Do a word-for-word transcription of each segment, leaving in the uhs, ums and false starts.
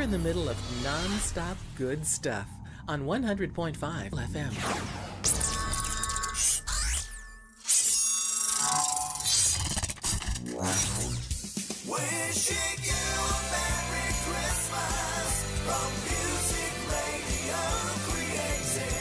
In the middle of non-stop good stuff on one hundred point five F M. Wishing you a Merry Christmas from Music Radio Creative.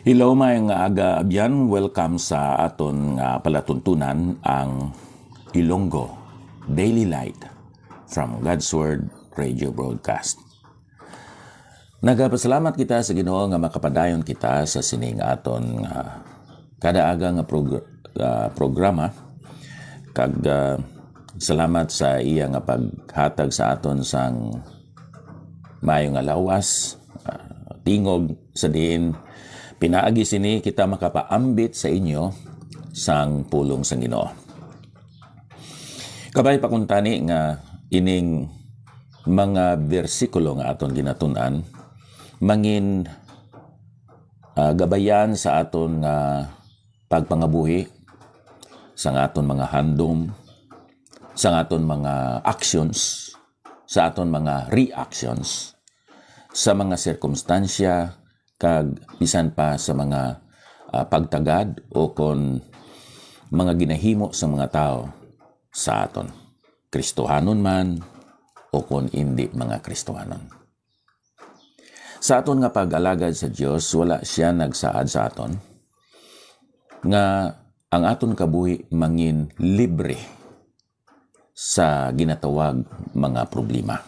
Hello, maayong aga, abyan. Welcome sa aton nga palatuntunan, ang Ilonggo Daily Light from God's Word Radio Broadcast. Nagapasalamat kita sa Ginoo nga makapadayon kita sa sining aton nga kada aga nga progr-, ah, programa, kag, ah, salamat sa iya nga paghatag sa aton sang maayo nga lawas, ah, tingog, sa diin pinaagi sini kita makapaambit sa inyo sang pulong sang Ginoo. Kabay pa kuntani nga ining mga bersikulo nga aton ginatun-an mangin, ah, gabayan sa aton nga pagpangabuhi, sa aton mga handom, sa aton mga actions, sa aton mga reactions, sa mga sirkumstansya, kag bisan pa sa mga, ah, pagtagad o kon mga ginahimo sa mga tawo sa aton, Kristohanon man o kon indi mga Kristohanon. Sa aton nga pag-alagad sa Dios, wala siya nagsaad sa aton nga ang aton kabuhi mangin libre sa ginatawag mga problema,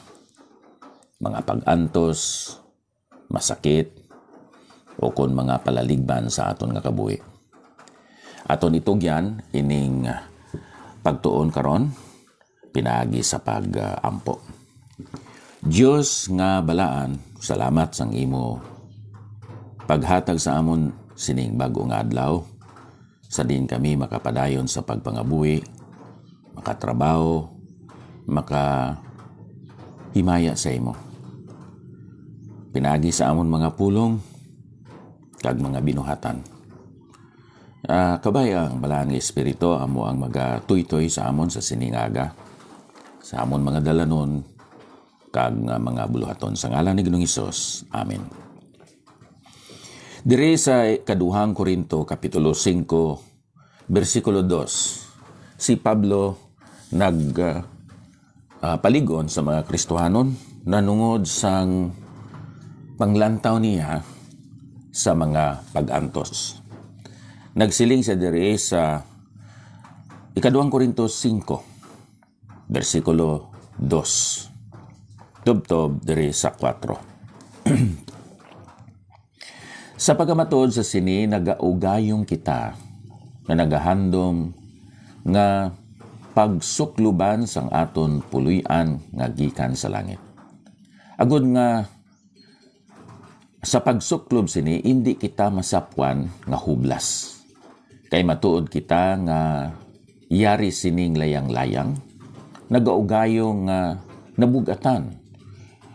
mga pag-antos, masakit, o kon mga palaligban sa aton nga kabuhi. Aton itugyan ining pagtuon karon pinaagi sa pag-ampo. Dios nga balaan, salamat sang imo paghatag sa amon sining bag-o nga adlaw, sa diin kami makapadayon sa pagpangabuhi, makatrabaho, makahimaya sa imo. Pinaagi sa amon mga pulong kag mga binuhatan. Ah, kabay ang Balaan nga Espiritu amo ang magatuytoy sa amon sa sining aga, sa amon mga dalanon, kag nga mga buluhaton. Sa ngalan ni Ginoong Hesus. Amen. Diri sa ikaduhang Corinto, Kapitulo singko, bersikulo dos, si Pablo nag, ah, ah, palig-on sa mga Kristohanon nanungod sang panglantaw niya sa mga pag-antos. Nagsiling siya diri sa ikaduhang Corinto singko, bersikulo dos, tubtob diri sa kuwatro. Sa pagkamatuod sa sini, nagaugayong kita nga nagahandom nga pagsukloban sang aton puloy-an nga gikan sa langit, agod nga sa pagsuklob sini, indi kita masapwan nga hublas. Kay matuod kita nga yari sining layang-layang, nagaugayo nga nabug-atan.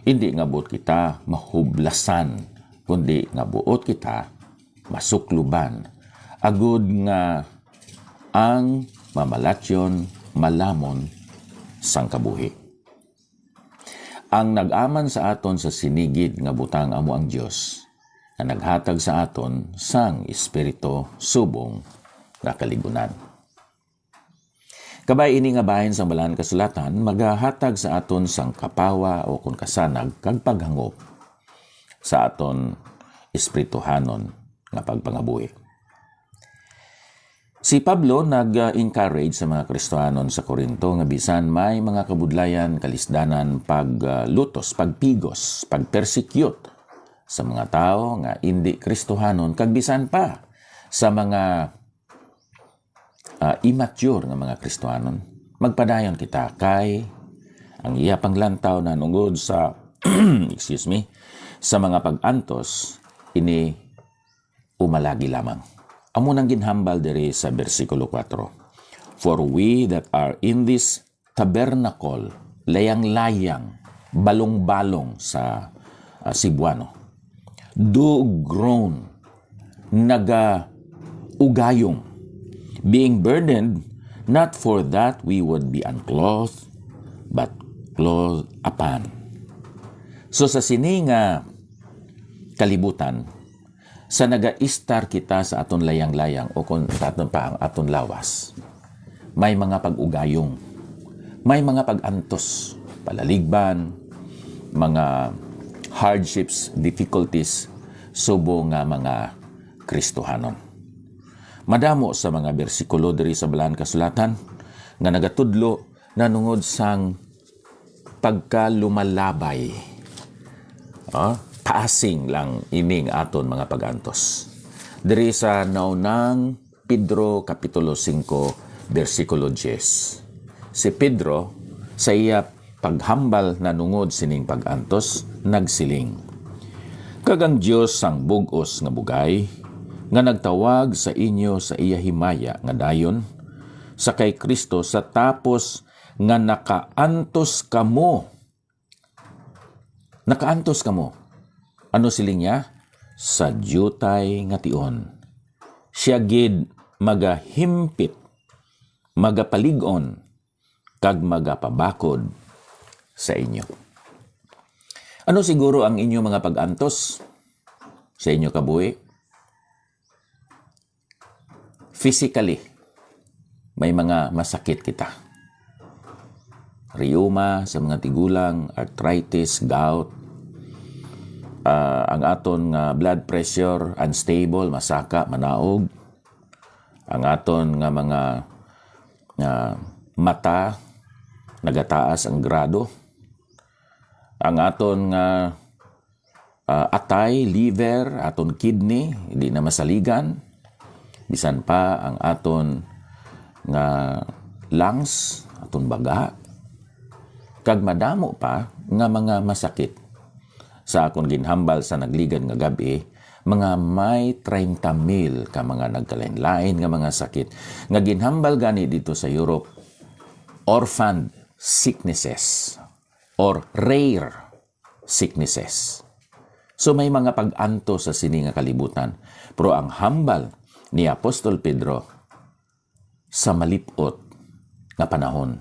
Indi nga buot kita mahublasan, kundi nga buot kita masukloban, agud nga ang mamalatyon malamon sang kabuhi. Ang nag-aman sa aton sa sini gid nga butang amo ang Dios, nga naghatag sa aton sang Espiritu subong nga kalig-unan. Kabay, ini nga bahin sang Balaan Kasulatan magahatag sa aton sang kapawa o kon kasanag kag paghangop sa aton espirituhanon nga pagpangabuhi. Si Pablo nag-encourage sa mga Kristiyanon sa Corinto nga bisan may mga kabudlayan, kalisdanan, paglutos, pagpigos, pagpersecute sa mga tawo nga indi Kristohanon, kag bisan pa sa mga, ah, immature nga mga Kristohanon, Magpadayon kita kay ang iya panglantaw nanungod sa, excuse me, sa mga pag-antos, ini umalagi lamang. Amo nang ginhambal diri sa bersikulo kuwatro, "For we that are in this tabernacle," layang-layang, balong-balong sa, ah, Cebuano, "do groan," nagaugayong, "being burdened, not for that we would be unclothed, but clothed upon." So, sa sini nga kalibutan, sa nagaistar kita sa aton layang-layang o kon sa aton pa ang aton lawas, may mga pag-ugayong, may mga pag-antos, palaligban, mga hardships, difficulties, subong nga mga Kristohanon. Madamo sa mga bersikulo diri sa Balaan Kasulatan nga nagatudlo nanungod sang pagkalumalabay. Ah, passing lang ining aton mga pag-antos. Diri sa naunang Pedro Kapitulo singko, bersikulo diyes, si Pedro, sa iya paghambal nanungod sining pag-antos, nagsiling, "Kag ang Dios sang bug-os nga bugay, nga nagtawag sa inyo sa iya himaya nga dayon, sa kay Cristo, sa tapos nga nakaantos kamo." Nakaantos kamo. Ano siling niya? Sa diutay nga tion. Siya gid magahimpit, magapalig-on, kag magapabakod sa inyo. Ano siguro ang inyo mga pag-antos sa inyo kabuhi? Physically, may mga masakit kita. Rheuma sa mga tigulang, arthritis, gout, ah, ang aton nga blood pressure, unstable, masaka, manaog. Ang aton nga mga, nga mata, nagataas ang grado. Ang aton nga, ah, atay, liver, aton kidney, di na masaligan. Bisan pa ang aton nga lungs, aton baga. Kag madamo pa nga mga masakit. Sa akon ginhambal sa nagligad nga gab-i, mga may treinta mil ka mga nagkalain-lain nga mga sakit nga ginhambal gani dito sa Europe, orphaned sicknesses or rare sicknesses. So, may mga pag-antos sa sini nga kalibutan, pero ang hambal ni Apostol Pedro, sa malip-ot nga panahon,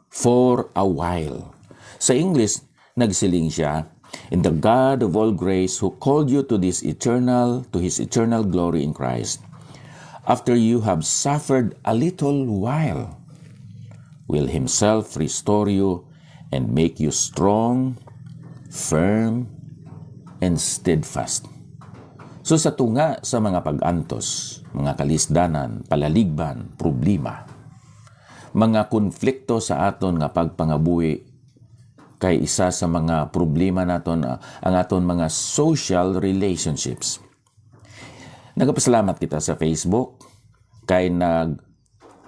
"For a while." Sa English, nagsiling siya, "In the God of all grace, who called you to this eternal, to his eternal glory in Christ, after you have suffered a little while, will himself restore you and make you strong, firm, and steadfast." So, sa tunga sa mga pag-antos, mga kalisdanan, palaligban, problema, mga konflikto sa aton nga pagpangabuhi, kay isa sa mga problema naton, ah, ang aton mga social relationships. Nagapasalamat kita sa Facebook kay nag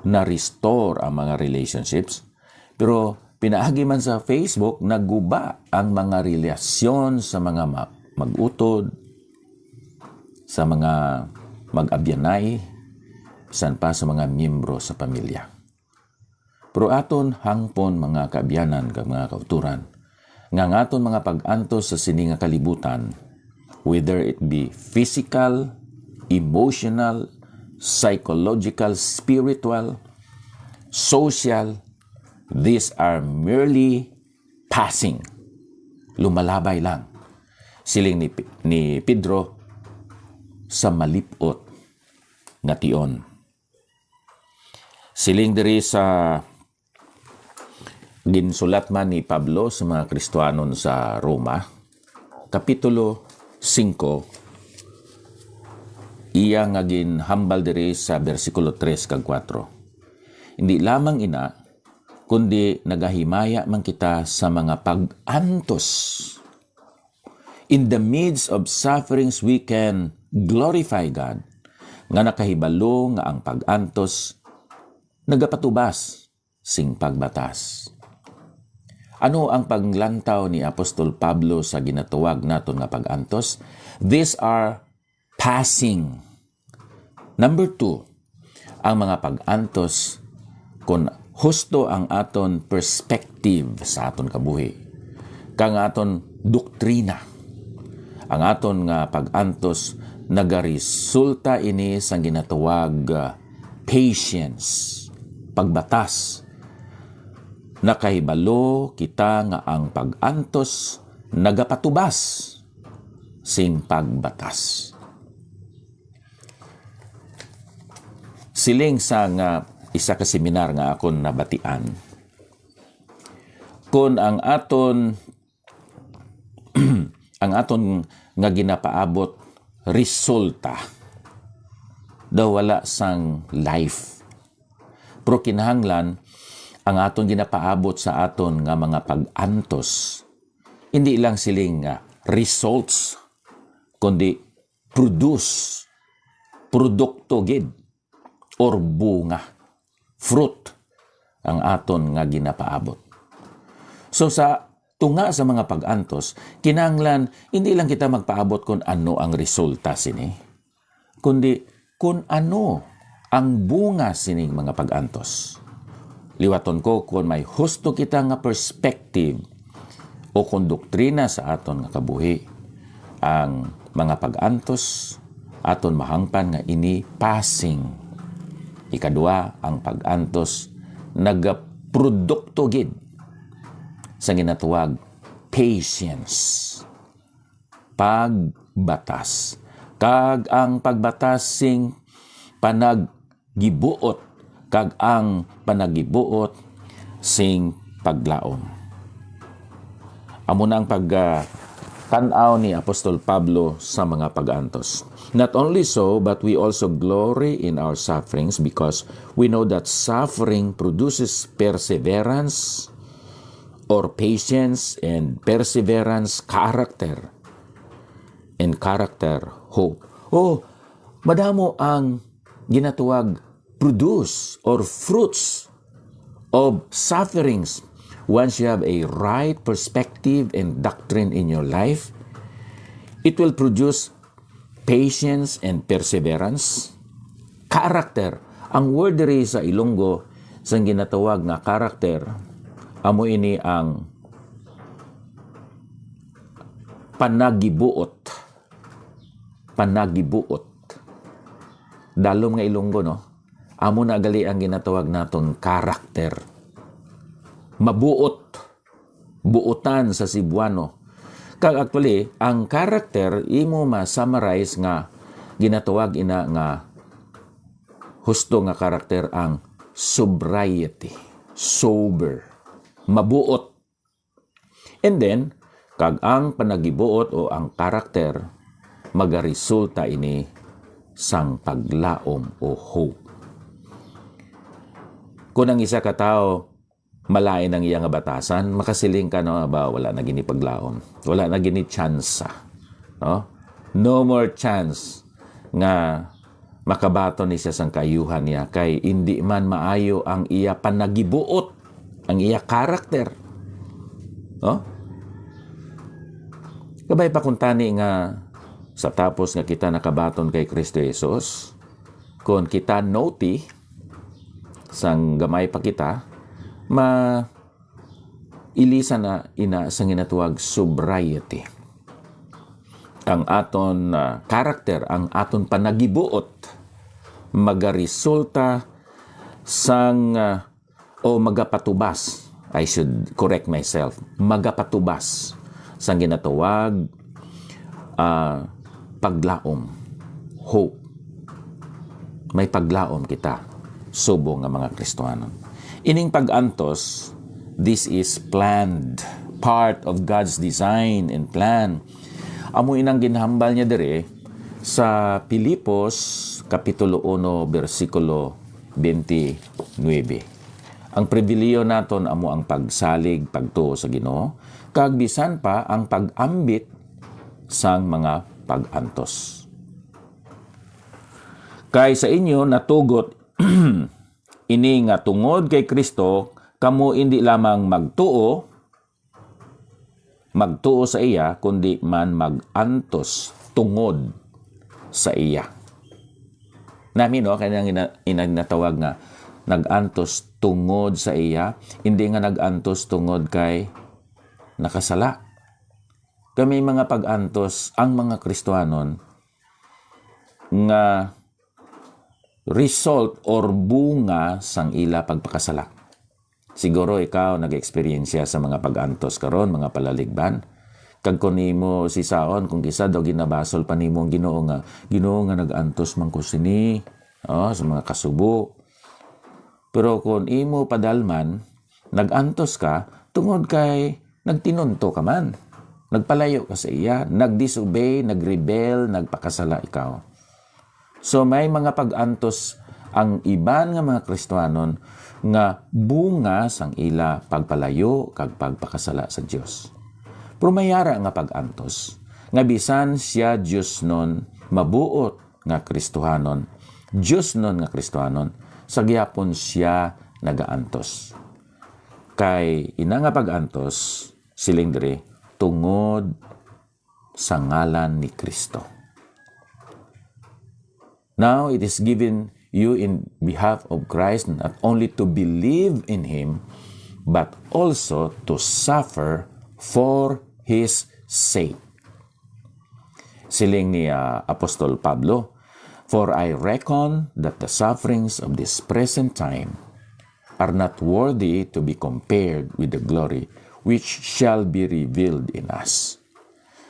na-restore ang mga relationships. Pero pinaagi man sa Facebook, naguba ang mga relasyon sa mga ma-, mag-utod, sa mga mag-abyanay, bisan pa sa mga miyembro sa pamilya. Pero aton hangpon, mga kaabyanan kag mga kauturan, nga ang aton mga pag-antos sa sini nga kalibutan, whether it be physical, emotional, psychological, spiritual, social, these are merely passing. Lumalabay lang. Siling ni Pe-, ni Pedro, sa malip-ot nga tion. Siling diri sa ginsulat man ni Pablo sa mga Kristiyanon sa Roma, Kapitulo singko, iya nga ginhambal diri sa bersikulo tres kag kuwatro. Hindi lamang ina, kundi nagahimaya man kita sa mga pag-antos. In the midst of sufferings, we can glorify God, nga nakahibalo nga ang pag-antos nagapatubas sing pagbatas. Ano ang paglantaw ni Apostol Pablo sa ginatawag naton nga pag-antos? These are passing. Number two, ang mga pag-antos, kun husto ang aton perspective sa aton kabuhi, kag ang aton doktrina, ang aton nga pag-antos, nagaresulta ini sang ginatawag, ah, patience, pagbatas. Nakahibalo kita nga ang pag-antos nagapatubas sing pagbatas. Siling sa nga isa ka seminar nga akon nabatian, kon ang aton, ang aton nga ginapaabot resulta daw wala sang life. Pero kinahanglan ang aton ginapaabot sa aton nga mga pag-antos, hindi lang siling nga results, kundi produce, produkto gid, or bunga, fruit, ang aton nga ginapaabot. So, sa tunga sa mga pag-antos, kinahanglan hindi lang kita magpaabot kung ano ang resulta sini, kundi kung ano ang bunga sining mga pag-antos. Liwaton ko, kung may husto kita nga perspective o kung doktrina sa aton nga kabuhi, ang mga pag-antos aton mahangpan nga ini passing. Ikadua, ang pag-antos nagaprodukto gid sa ginatawag patience, pagbatas, kag ang pagbatas sing panaggibuot, kag ang panaggibuot sing paglaom. Amo na ang pag, ah, tan-aw ni Apostol Pablo sa mga pag-antos. Not only so, but we also glory in our sufferings, because we know that suffering produces perseverance, or patience, and perseverance, character, and character, hope. Oh, madamo ang ginatawag produce or fruits of sufferings. Once you have a right perspective and doctrine in your life, it will produce patience and perseverance. Character. Ang word diri sa Ilonggo, sang ginatawag nga character, amo ini ang panagibuot. Panagibuot. Dalom nga Ilonggo, no? Amo na gali ang ginatawag naton character. Mabuot. Buotan sa Cebuano. Kag actually, ang character imo ma-summarize nga ginatawag ina nga husto nga character ang sobriety, sober, mabuot. And then, kag ang panagibuot o ang character, magaresulta ini sang paglaom o hope. Kung ang isa ka tawo malain ang iya nga batasan, makasiling ka, no, ba, wala na gini paglaom. Wala na gini tsansa, no? No more chance nga makabaton ni siya sang kaayuhan niya, kay indi man maayo ang iya panagibuot, ang iya karakter. No? Kabay pa kuntani nga sa tapos nga kita nakabaton kay Kristo Jesus, kon kita naughty, sang gamay pa kita, ma-, ilisan na ina sang ginatawag sobriety. Ang aton, ah, character, ang aton panagibuot, magaresulta sang, ah, o magapatubas, I should correct myself, magapatubas sang ginatawag, ah, paglaom, hope. May paglaom kita, subong nga mga Kristiyanon. Ining pag-antos, this is planned, part of God's design and plan. Amo inang ginhambal niya diri sa Filipos Kapitulo uno, bersikulo twenty-nine. Ang pribilihiyo naton amo ang pagsalig, pagtuo sa Ginoo, kag bisan pa ang pag-ambit sang mga pag-antos. Kay sa inyo natugot ini nga tungod kay Kristo, kamo indi lamang magtuo, magtuo sa iya, kundi man mag-antos tungod sa iya. Nami, no, kay nang ina-, ina-, ginatawag nga nag-antos tungod sa iya, hindi nga nag-antos tungod kay nakasala. Kay may mga pag-antos ang mga Kristiyanon nga result or bunga sang ila pagpakasala. Siguro ikaw nag-eksperyensya sa mga pag-antos karon, mga palaligban. Kag kun nimo sisaon, kung kisa daw ginabasol pa nimo ang Ginoo nga, "Ginoo, nga nag-antos man ko sini, oh, sa mga kasubo." Pero kung imo padalman, nag-antos ka tungod kay nagtinunto ka man. Nagpalayo ka sa iya, nag-disobey, nag-rebel, nagpakasala ikaw. So, may mga pag-antos ang iban nga mga Kristiyanon nga bunga sang ila pagpalayo kag pagpakasala sa Dios. Pero may ara nga pag-antos nga bisan sia diosnon, mabuot nga Kristiyanon, diosnon nga Kristiyanon, sa gihapon sia nagaantos. Kay ina nga pag-antos, siling diri, tungod sa ngalan ni Kristo. Now it is given you in behalf of Christ not only to believe in him, but also to suffer for his sake. Siling ni, ah, Apostol Pablo, "For I reckon that the sufferings of this present time are not worthy to be compared with the glory which shall be revealed in us."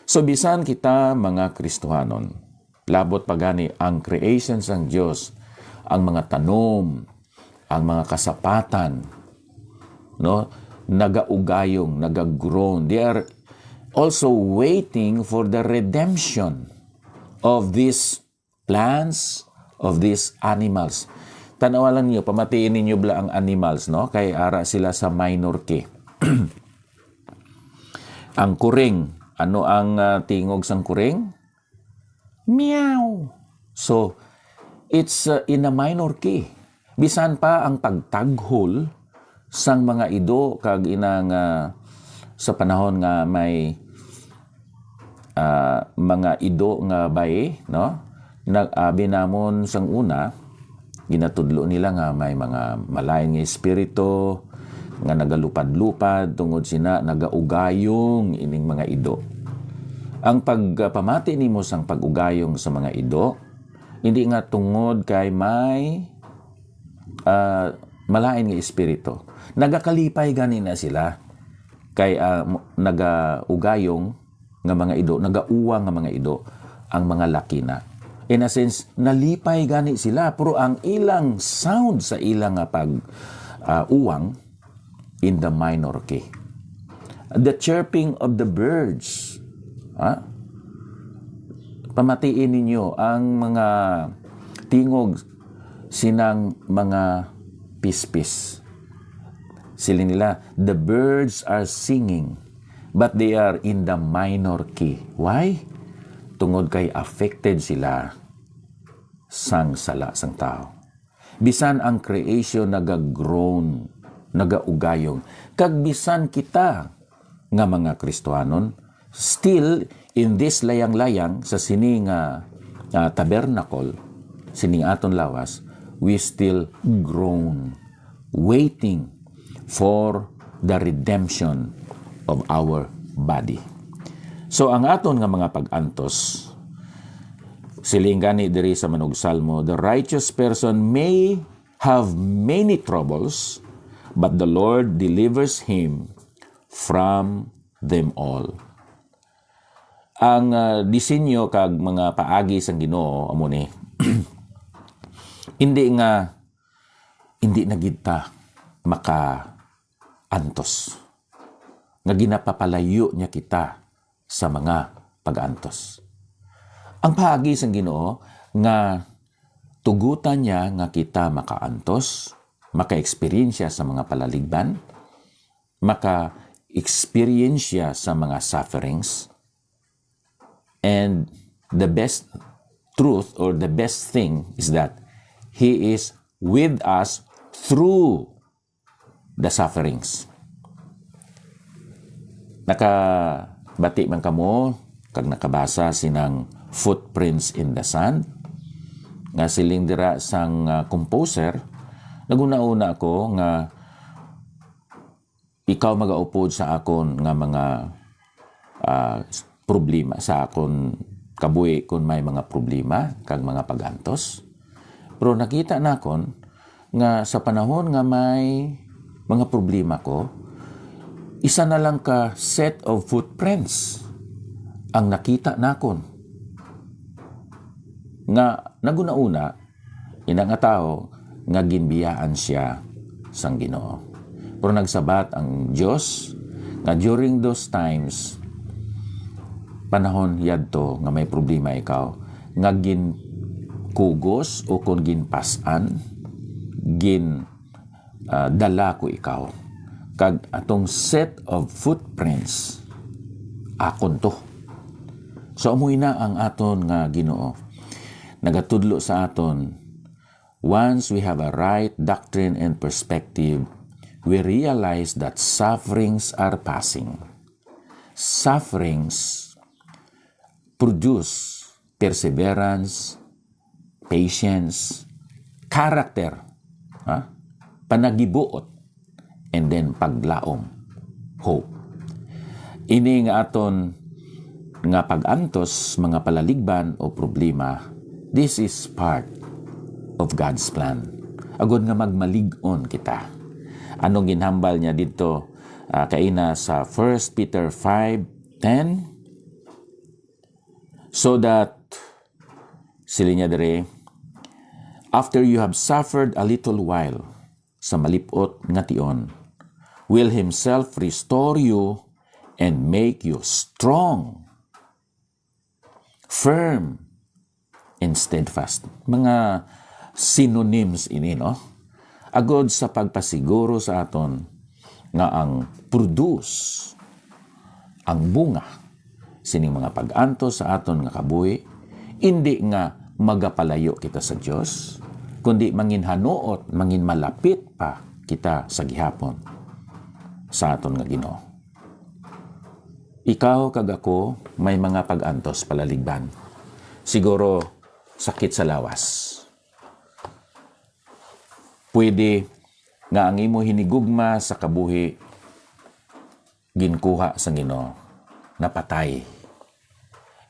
So, bisan kita mga Kristohanon, labot pa gani ang creation sang Dios, ang mga tanom, ang mga kasapatan, no, nagaugayong, nagagroan. They are also waiting for the redemption of these plants, of these animals. Tan-awa lang niyo, pamatiin ninyo bala ang animals, no? Kay ara sila sa minor key. Ang kuring, ano ang, ah, tingog sang kuring? Meow. So, it's, uh, in a minor key. Bisan pa ang pagtaghol sang mga ido kag inang, ah, sa panahon nga may, ah, mga ido nga bayi, no? Nag-abi namon sang una, ginatudlo nila nga may mga malain nga espiritu nga nagalupad-lupad, tungod sina nagaugayong ining mga ido. Ang pagpamati nimo sang pag-ugayong sa mga ido, hindi nga tungod kay may, ah, malain nga espiritu. Nagakalipay gani na sila kay, ah, mo-, nagaugayong nga mga ido, nagauwang nga mga ido ang mga laki na. In a sense, nalipay gani sila, pero ang ilang sound sa ilang nga pag, ah, uwang in the minor key. The chirping of the birds. Ha? Pamatiin ninyo ang mga tingog sinang mga pispis. Siling nila, "The birds are singing, but they are in the minor key." Why? Tungod kay affected sila sang sala sang tawo. Bisan ang creation nagagroan, nagaugayong, kag bisan kita nga mga Kristohanon, still in this layang-layang sa sini nga, ah, tabernacle, sining aton lawas, we still groan, waiting for the redemption of our body. So, ang aton nga mga pag-antos, siling gani diri sa manugsalmo, "The righteous person may have many troubles, but the Lord delivers him from them all." Ang, ah, disenyo kag mga paagi sang Ginoo amo ni, hindi nga, hindi na gid ta makaantos, nga ginapapalayo niya kita sa mga pag-antos. Ang paagi sang Ginoo nga tugutan niya nga kita makaantos, maka-eksperyensya sa mga palaligban, maka-eksperyensya sa mga sufferings, and the best truth or the best thing is that He is with us through the sufferings. Nakabati man kamo kag nakabasa sinang Footprints in the Sand, nga siling dira sang, ah, composer, naguna-una ko nga ikaw magaupod sa akon nga mga, ah, problema, sa akon kabuhi kon may mga problema kag mga pag-antos. Pero nakita nakon nga sa panahon nga may mga problema ko, isa na lang ka set of footprints ang nakita nakon, nga naguna-una, ina nga tawo nga ginbiyaan siya sang Ginoo. Pero nagsabat ang Dios nga during those times, panahon yadto nga may problema ikaw, nga ginkugos o kon ginpas-an, gin, ah, dala ko ikaw. Kag atong set of footprints, akon to. So, amo ina ang aton nga Ginoo. Nagatudlo sa aton, once we have a right doctrine and perspective, we realize that sufferings are passing. Sufferings produce perseverance, patience, character, ha? Panagibuot, and then paglaom, hope. Ini nga aton nga pag-antos, mga palaligban o problema, this is part of God's plan. Agod nga magmalig-on kita. Anong ginhambal niya didto, ah, kaina sa First Peter five ten? So that, siling niya diri, "After you have suffered a little while," sa malip-ot nga tion, "will himself restore you and make you strong, firm, and steadfast." Mga synonyms ini, no? Agod sa pagpasiguro sa aton nga ang produce, ang bunga sining mga pag-antos sa aton nga kabuhi, indi nga magapalayo kita sa Dios, kundi manginhanuot, manginmalapit pa kita sa gihapon sa aton nga Ginoo. Ikaw kag ako may mga pag-antos, palaligban. Siguro sakit sa lawas. Pwede nga ang imo hinigugma sa kabuhi ginkuha sang Ginoo, napatay.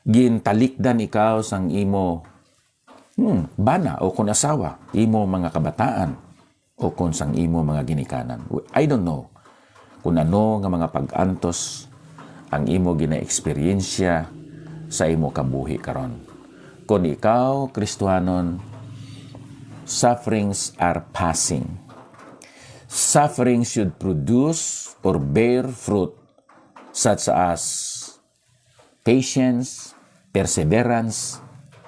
Gintalikdan ikaw sang imo, hmm, bana o kon asawa, imo mga kabataan, o kon sang imo mga ginikanan. I don't know kung ano nga mga pag-antos ang imo ginaeksperyensya sa imo kabuhi karon. Kon ikaw Kristiyanon, sufferings are passing. Suffering should produce or bear fruit such as patience, perseverance,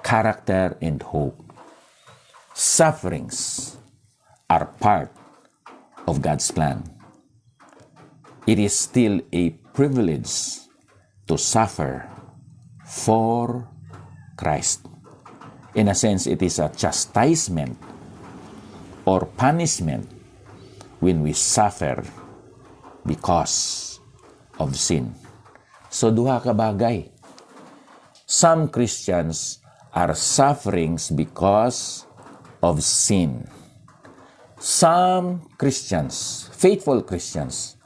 character, and hope. Sufferings are part of God's plan. It is still a privilege to suffer for Christ. In a sense, it is a chastisement or punishment when we suffer because of sin. So, duha ka bagay. Some Christians are sufferings because of sin. Some Christians, faithful Christians,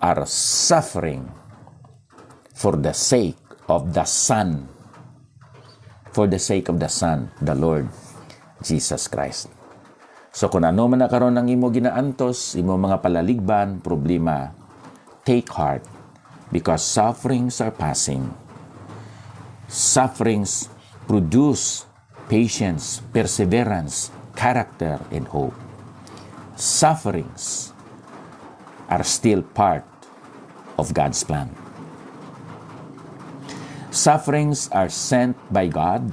are suffering for the sake of the Son. For the sake of the Son, the Lord Jesus Christ. So, kung ano man na karon ang imo ginaantos, imo mga palaligban, problema, take heart, because sufferings are passing. Sufferings produce patience, perseverance, character, and hope. Sufferings are still part of God's plan. Sufferings are sent by God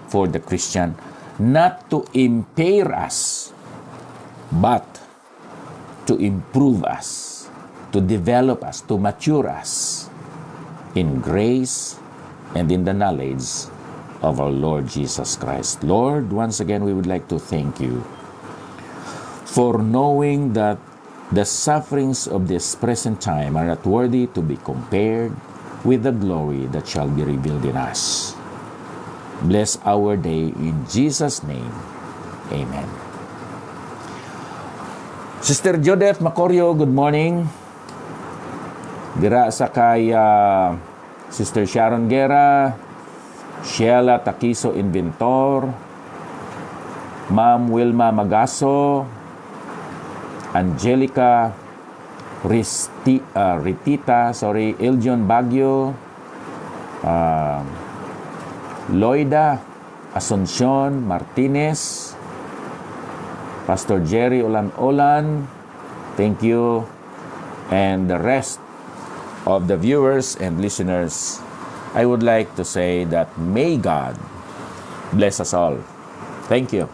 for the Christian not to impair us, but to improve us, to develop us, to mature us in grace and in the knowledge of our Lord Jesus Christ. Lord, once again, we would like to thank you for knowing that The sufferings of this present time are not worthy to be compared with the glory that shall be revealed in us. Bless our day in Jesus' name. Amen. Sister Judith Macorio, good morning. Dira sa kay, ah, Sister Sharon Guerra, Sheila Takiso Inventor, Ma'am Wilma Magaso, Angelica Risti-, ah, Ritita, sorry, Iljon Baguio, ah, Loida Asuncion Martinez, Pastor Jerry Olan-Olan, thank you, and the rest of the viewers and listeners, I would like to say that may God bless us all. Thank you.